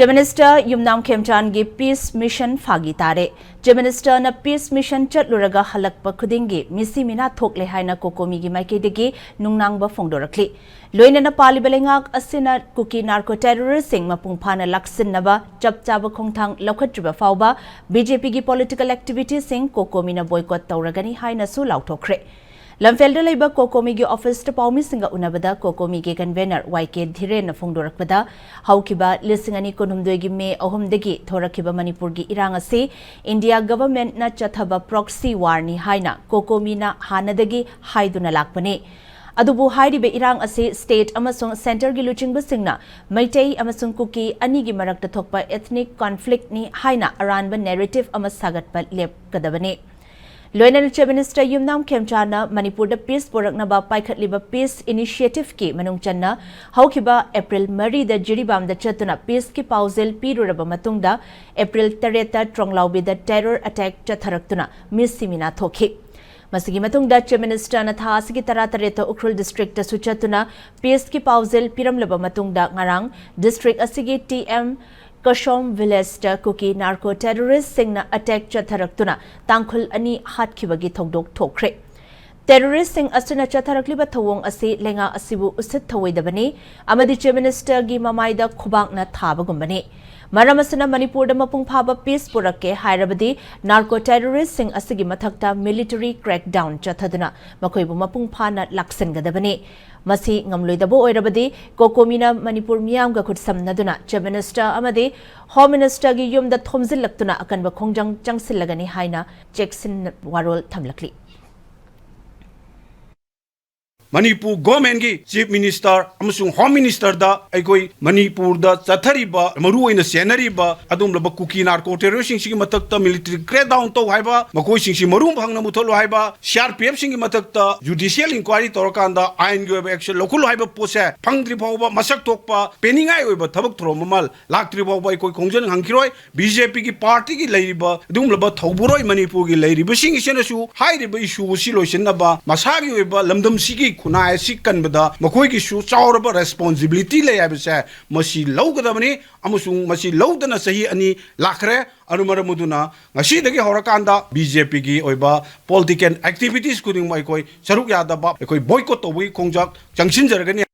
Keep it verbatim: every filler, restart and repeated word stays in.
Chief Minister ꯌꯨꯝꯅꯥꯝ ꯈꯦꯝꯆꯥꯟꯒꯤ Peace Mission ꯐꯥꯒꯤ ꯇꯥꯔꯦ꯫ Chief Minister ꯅ Peace Mission ꯆꯠꯂꯨꯔꯒ ꯍꯜꯂꯛꯄ ꯈꯨꯗꯤꯡꯒꯤ ꯃꯤꯁꯤ ꯃꯤꯅꯥ ꯊꯣꯛꯂꯦ ꯍꯥꯏꯅ COCOMI ꯒꯤ ꯃꯥꯏꯀꯩꯗꯒꯤ ꯅꯨꯡꯅꯥꯡꯕ ꯐꯣꯡꯗꯣꯔꯛꯂꯤ꯫ ꯂꯣꯏꯅꯅ ꯄꯥꯜꯂꯤꯕ ꯂꯩꯉꯥꯛ ꯑꯁꯤꯅ ꯀꯨꯀꯤ narco terrorist ꯁꯤꯡ ꯃꯄꯨꯡ ꯐꯥꯅ ꯂꯥꯛꯁꯤꯟꯅꯕ ꯆꯞ ꯆꯥꯕ ꯈꯣꯡꯊꯥꯡ ꯂꯧꯈꯠꯇ꯭ꯔꯤꯕ ꯐꯥꯎꯕ BJP ꯒꯤ political activity ꯁꯤꯡ COCOMI ꯅ boycott ꯇꯧꯔꯒꯅꯤ ꯍꯥꯏꯅꯁꯨ ꯂꯥꯎꯊꯣꯛꯈ꯭ꯔꯦ꯫ ꯂꯝꯐꯦꯜꯗ ꯂꯩꯕ COCOMI ꯒꯤ office ꯇ ꯄꯥꯎꯃꯤꯁꯤꯡꯒ ꯎꯅꯕꯗ COCOMI ꯒꯤ convenor ꯋꯥꯏ ꯀꯦ ꯙꯤꯔꯦꯟꯅ ꯐꯣꯡꯗꯣꯔꯛꯄꯗ, ꯍꯧꯈꯤꯕ ꯂꯤꯁꯤꯡ ꯑꯅꯤ ꯀꯨꯟꯍꯨꯝꯗꯣꯏꯒꯤ ꯃꯦ ꯑꯍꯨꯝꯗꯒꯤ ꯊꯣꯔꯛꯈꯤꯕ ꯃꯅꯤꯄꯨꯔꯒꯤ ꯏꯔꯥꯡ ꯑꯁꯤ India government ꯅ ꯆꯠꯊꯕ proxy war ꯅꯤ ꯍꯥꯏꯅ COCOMI ꯅ ꯍꯥꯟꯅꯗꯒꯤ ꯍꯥꯏꯗꯨꯅ ꯂꯥꯛꯄꯅꯤ꯫ ꯑꯗꯨꯕꯨ ꯍꯥꯏꯔꯤꯕ ꯏꯔꯥꯡ ꯑꯁꯤ state ꯑꯃꯁꯨꯡ centre ꯒꯤ ꯂꯨꯆꯤꯡꯕꯁꯤꯡꯅ ꯃꯩꯇꯩ ꯑꯃꯁꯨꯡ ꯀꯨꯀꯤ ꯑꯅꯤꯒꯤ ꯃꯔꯛꯇ ꯊꯣꯛꯄ ethnic conflict ꯅꯤ ꯍꯥꯏꯅ ꯑꯔꯥꯟꯕ narrative ꯑꯃ ꯁꯥꯒꯠꯄ ꯂꯦꯞꯀꯗꯕꯅꯤ꯫ ꯂꯣꯏꯅꯅ Chief Minister ꯌꯨꯝꯅꯥꯝ ꯈꯦꯝꯆꯥꯟꯅ ꯃꯅꯤꯄꯨꯔꯗ peace ꯄꯨꯔꯛꯅꯕ ꯄꯥꯏꯈꯠꯂꯤꯕ Peace Initiative ꯀꯤ ꯃꯅꯨꯡ ꯆꯟꯅ ꯍꯧꯈꯤꯕ April ꯃꯔꯤꯗ ꯖꯤꯔꯤꯕꯥꯝꯗ ꯆꯠꯇꯨꯅ peace ꯀꯤ ꯄꯥꯎꯖꯦꯜ ꯄꯤꯔꯨꯔꯕ ꯃꯇꯨꯡꯗ, April ꯇꯔꯦꯠꯇ ꯇ꯭ꯔꯣꯡꯂꯥꯎꯕꯤꯗ terror attack ꯆꯠꯊꯔꯛꯇꯨꯅ ꯃꯤꯁꯤ ꯃꯤꯅꯥ ꯊꯣꯛꯈꯤ꯫ ꯃꯁꯤꯒꯤ ꯃꯇꯨꯡꯗ Chief Minister ꯅ ꯊꯥ ꯑꯁꯤꯒꯤ ꯇꯔꯥꯇꯔꯦꯠꯇ ꯎꯈ꯭ꯔꯨꯜ district ꯇꯁꯨ ꯆꯠꯇꯨꯅ peace ꯀꯤ ꯄꯥꯎꯖꯦꯜ ꯄꯤꯔꯝꯂꯕ ꯃꯇꯨꯡꯗ, ꯉꯔꯥꯡ district ꯑꯁꯤꯒꯤ ꯇꯤ ꯑꯦꯝ ꯀꯁꯣꯝ village ꯇ ꯀꯨꯀꯤ narco terrorist ꯁꯤꯡꯅ attack ꯆꯠꯊꯔꯛꯇꯨꯅ ꯇꯥꯡꯈꯨꯜ ꯑꯅꯤ ꯍꯥꯠꯈꯤꯕꯒꯤ ꯊꯧꯗꯣꯛ ꯊꯣꯛꯈ꯭ꯔꯦ꯫ Terrorist ꯁꯤꯡ ꯑꯁꯤꯅ ꯆꯠꯊꯔꯛꯂꯤꯕ ꯊꯧꯑꯣꯡ ꯑꯁꯤ ꯂꯩꯉꯥꯛ ꯑꯁꯤꯕꯨ ꯎꯁꯤꯠ ꯊꯧꯑꯣꯏꯗꯕꯅꯤ ꯑꯃꯗꯤ Chief Minister ꯒꯤ ꯃꯃꯥꯏꯗ ꯈꯨꯕꯥꯛꯅ ꯊꯥꯕꯒꯨꯝꯕꯅꯤ꯫ ꯃꯔꯝ ꯑꯁꯤꯅ ꯃꯅꯤꯄꯨꯔꯗ ꯃꯄꯨꯡ ꯐꯥꯕ peace ꯄꯨꯔꯛꯀꯦ ꯍꯥꯏꯔꯕꯗꯤ narco terrorist ꯁꯤꯡ ꯑꯁꯤꯒꯤ ꯃꯊꯛꯇ military crackdown ꯆꯠꯊꯗꯨꯅ ꯃꯈꯣꯏꯕꯨ ꯃꯄꯨꯡ ꯐꯥꯅ ꯂꯥꯛꯁꯤꯟꯒꯗꯕꯅꯤ꯫ ꯃꯁꯤ ꯉꯝꯂꯣꯏꯗꯕ ꯑꯣꯏꯔꯕꯗꯤ COCOMI ꯅ ꯃꯅꯤꯄꯨꯔ ꯃꯤꯌꯥꯝꯒ ꯈꯨꯠꯁꯝꯅꯗꯨꯅ Chief Minister ꯑꯃꯗꯤ Home Minister ꯒꯤ ꯌꯨꯝꯗ ꯊꯣꯝꯖꯤꯜꯂꯛꯇꯨꯅ ꯑꯀꯟꯕ ꯈꯣꯡꯖꯪ ꯆꯪꯁꯤꯜꯂꯒꯅꯤ ꯍꯥꯏꯅ ꯆꯦꯛꯁꯤꯟ ꯋꯥꯔꯣꯜ ꯊꯝꯂꯛꯂꯤ꯫ ꯃꯅꯤꯄꯨꯔ ꯒꯣꯔꯃꯦꯟꯒꯤ ꯆꯤꯐ ꯃꯤꯅꯤꯁꯇꯔ ꯑꯃꯁꯨꯡ ꯍꯣꯝ ꯃꯤꯅꯤꯁꯇꯔꯗ ꯑꯩꯈꯣꯏ ꯃꯅꯤꯄꯨꯔꯗ ꯆꯠꯊꯔꯤꯕ ꯃꯔꯨꯑꯣꯏꯅ ꯆꯦꯟꯅꯔꯤꯕ ꯑꯗꯨꯒꯨꯝꯂꯕ ꯀꯨꯀꯤ ꯅꯥꯔꯀꯣ ꯇꯦꯔꯣꯔꯤꯁꯁꯤꯡꯁꯤꯒꯤ ꯃꯊꯛꯇ ꯃꯤꯂꯤꯇꯔꯤ ꯀ꯭ꯔꯦꯛ ꯗꯥꯎꯟ ꯇꯧ ꯍꯥꯏꯕ, ꯃꯈꯣꯏꯁꯤꯡꯁꯤ ꯃꯔꯨ ꯐꯪꯅ ꯃꯨꯊꯠꯂꯨ ꯍꯥꯏꯕ, ꯁꯤ ꯑꯥꯔ ꯄꯤ ꯑꯦꯐꯁꯤꯡꯒꯤ ꯃꯊꯛꯇ ꯖꯨꯗꯤꯁꯤꯌꯦꯜ ꯏꯟꯀ꯭ꯋꯥꯏꯔꯤ ꯇꯧꯔꯀꯥꯟꯗ ꯑꯥꯏꯟꯒꯤ ꯑꯣꯏꯕ ꯑꯦꯛꯁꯟ ꯂꯧꯈꯠꯂꯨ ꯍꯥꯏꯕ ꯄꯣꯠꯁꯦ ꯐꯪꯗ꯭ꯔꯤ ꯐꯥꯎꯕ, ꯃꯁꯛ ꯊꯣꯛꯄ ꯄꯦꯟꯅꯤꯡꯉꯥꯏ ꯑꯣꯏꯕ ꯊꯕꯛ ꯊꯧꯔꯝ ꯑꯃ ꯂꯥꯛꯇ꯭ꯔꯤ ꯐꯥꯎꯕ ꯑꯩꯈꯣꯏ ꯈꯣꯡꯖꯪ ꯍꯟꯈꯤꯔꯣꯏ꯫ ꯕꯤ ꯖꯦ ꯄꯤꯒꯤ ꯄꯥꯔꯇꯤꯒꯤ ꯂꯩꯔꯤꯕ ꯑꯗꯨꯒꯨꯝꯂꯕ ꯊꯧꯕꯨꯔꯣꯏ ꯃꯅꯤꯄꯨꯔꯒꯤ ꯂꯩꯔꯤꯕꯁꯤꯡ ꯑꯁꯤꯅꯁꯨ ꯍꯥꯏꯔꯤꯕ ꯏꯁꯨ ꯑꯁꯤ ꯂꯣꯏꯁꯤꯟꯅꯕ ꯃꯁꯥꯒꯤ ꯑꯣꯏꯕ ꯂꯝꯗꯝꯁꯤꯒꯤ ꯈꯨꯟꯅꯥꯏ ꯑꯁꯤ ꯀꯟꯕꯗ ꯃꯈꯣꯏꯒꯤꯁꯨ ꯆꯥꯎꯔꯕ ꯔꯦꯁꯄꯣꯟꯁꯤꯕꯤꯂꯤꯇꯤ ꯂꯩ ꯍꯥꯏꯕꯁꯦ ꯃꯁꯤ ꯂꯧꯒꯗꯕꯅꯤ꯫ ꯑꯃꯁꯨꯡ ꯃꯁꯤ ꯂꯧꯗꯅ ꯆꯍꯤ ꯑꯅꯤ ꯂꯥꯛꯈ꯭ꯔꯦ꯫ ꯑꯗꯨꯅ ꯃꯔꯝ ꯑꯗꯨꯅ ꯉꯁꯤꯗꯒꯤ ꯍꯧꯔꯀꯥꯟꯗ ꯕꯤ ꯖꯦ ꯄꯤꯒꯤ ꯑꯣꯏꯕ ꯄꯣꯂꯤꯇꯤꯀꯦꯜ ꯑꯦꯛꯇꯤꯚꯤꯇꯤꯁ ꯈꯨꯗꯤꯡꯃꯛ ꯑꯩꯈꯣꯏ ꯁꯔꯨꯛ ꯌꯥꯗꯕ, ꯑꯩꯈꯣꯏ ꯕꯣꯏꯀꯣꯠ ꯇꯧꯕꯒꯤ ꯈꯣꯡꯖꯪ ꯆꯪꯁꯤꯟꯖꯔꯒꯅꯤ꯫